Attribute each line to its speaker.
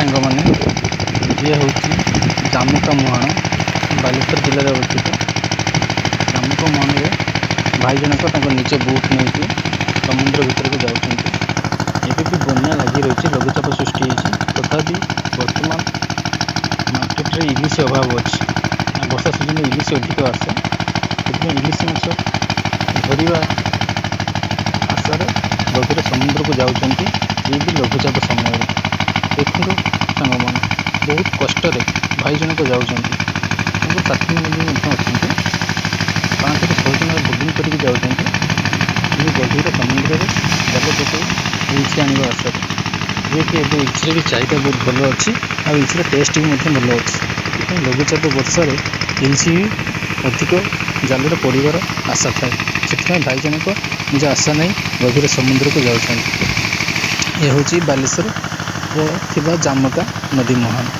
Speaker 1: ସାଙ୍ଗମାନେ, ଇଏ ହେଉଛି ଜାମୁକା ମୁହାଣ, ବାଲେଶ୍ୱର ଜିଲ୍ଲାରେ ଅବସ୍ଥିତ। ଜାମୁକା ମୁହାଣରେ ଭାଇ ଜଣକ ତାଙ୍କ ନିଜ ବୋଟ୍ ନେଇକି ସମୁଦ୍ର ଭିତରକୁ ଯାଉଛନ୍ତି। ଏବେ ବି ବନ୍ୟା ଲାଗି ରହିଛି, ଲଘୁଚାପ ସୃଷ୍ଟି ହେଇଛି। ତଥାପି ବର୍ତ୍ତମାନ ମାର୍କେଟରେ ଇଲିଶି ଅଭାବ ଅଛି। ବର୍ଷା ସିଜନରେ ଇଲିଶି ଅଧିକ ଆସେ। ସେଥିପାଇଁ ଇଲିଶି ମାଛ ଧରିବା ଆଶାରେ ଗଭୀର ସମୁଦ୍ରକୁ ଯାଉଛନ୍ତି, ଏ ବି ଲଘୁଚାପ ସମୟରେ। ଦେଖନ୍ତୁ ସାଙ୍ଗମାନେ, ବହୁତ କଷ୍ଟରେ ଭାଇ ଜଣକ ଯାଉଛନ୍ତି। ତାଙ୍କର ସାଥିମାନେ ବି ମଧ୍ୟ ଅଛନ୍ତି। 5ରୁ 6 ଜଣ ବୋଟିଂ କରିକି ଯାଉଛନ୍ତି ଏହି ଗଭୀର ସମୁଦ୍ରରେ ଜାଲ ପକାଇ ଇଲିଶି ଆଣିବା ଆଶାରେ। ଯିଏକି ଏବେ ଇଲିଶିର ବି ଚାହିଦା ବହୁତ ଭଲ ଅଛି ଆଉ ଇଲିଶିର ଟେଷ୍ଟ ବି ମଧ୍ୟ ଭଲ ଅଛି। ସେଥିପାଇଁ ଲଘୁଚାପ ବର୍ଷାରେ ଇଲିଶି ବି ଅଧିକ ଜାଲରେ ପଡ଼ିବାର ଆଶା ଥାଏ। ସେଥିପାଇଁ ଭାଇ ଜଣକ ନିଜ ଆଶା ନେଇ ଗଭୀର ସମୁଦ୍ରକୁ ଯାଉଛନ୍ତି। ଏ ହେଉଛି ବାଲେଶ୍ୱରରେ ଥିବା ଜାମକା ନଦୀ ମୁହାଣ।